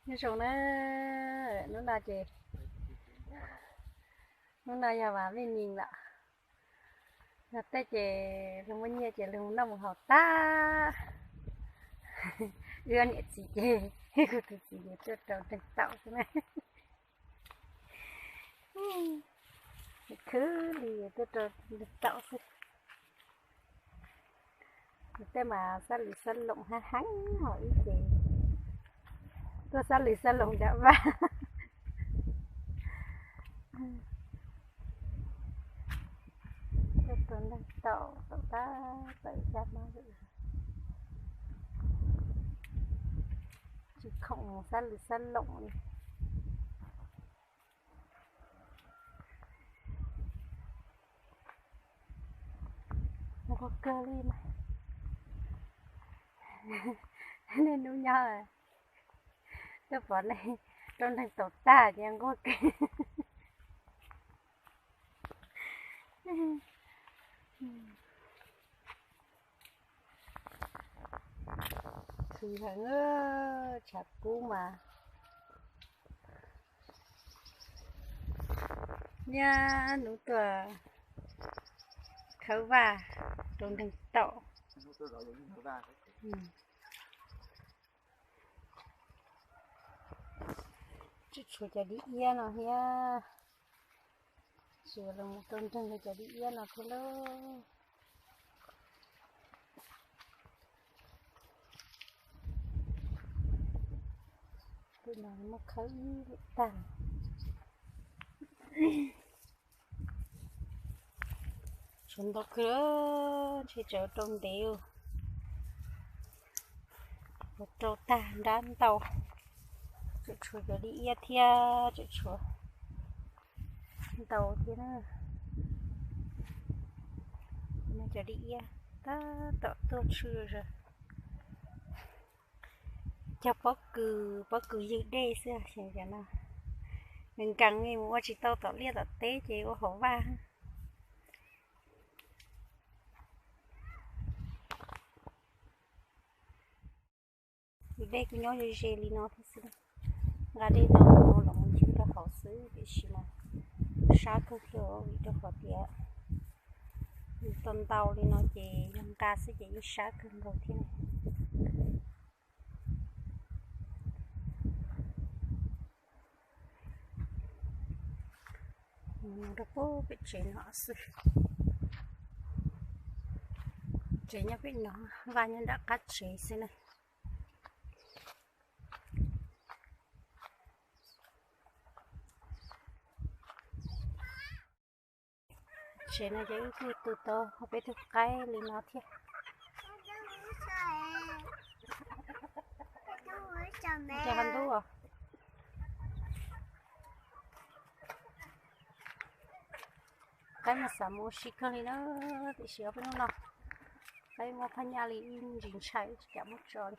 Nyob zoo na, hnub no ces, hnub no yog vas vij nij lawm. Yog tej ces luag muaj nyiaj ces luag mus noj mus haus tag. Wb niam txiv ces, kuv tus txiv ces tuaj rau nreeg taum xwb na. Khwv li tuaj rau nreeg taum xwb. Tej mas xab lwm xab loom hab heev hos ib ces tuaj xab lwm xab loom nram vaj. Tuaj rau nreeg taum, taum tag tawm caj no, tsis khoom mus xab lwm xab loom li. Nquag kawg li mas. Niaj hnub nyob tuaj pom nej rau nreeg taum tag ces nquag kawg. Khwv heev, tshav kub mas. Niaj hnub tuaj khawb vaj rau nreeg taum. Tseem tshuav cov dib iab no thiab. Tsis los mus rau nreeg cov dib iab no thiab lauj. Tus no muab khawb ib lwm tag. Tshuav ntau kawg, ntshe tsawv rau ntev, rau tag nrab ntau. Tseem tshuav cov dib iab thiab, tseem tshuav ntau thiab na. Cov dib iab tab tom tuaj tshwj zog. Cog pob kws, pob kws ywg dej xwb, xyov cov no nkees nkees mus ua tsis tau tom liaj tom teb ces ua hauv vaj. Tus dej kuj nyob ze ze li no thiab xwb. Nqa dej no los mus ncig rau hauv xwb tiam sis mas sab kawg thiab vim rau qhov tias tau ntau li no ces yog nqa xwb ces yeej sab kawg nkaus thiab. Mus rau pem tsev no xwb. Tsev nyob pem no, vaj nyob nram qab tsev xwb na. Tsev no ces wb kuj tu tau peb tug qaib li no thiab. Ces ho ntub. Qaib mas xav mus ua si kawg li na, tiam sis ob peb hnub no qaib muaj phaj nyaj li ib ntsis ntshai tsis kam muab tso li.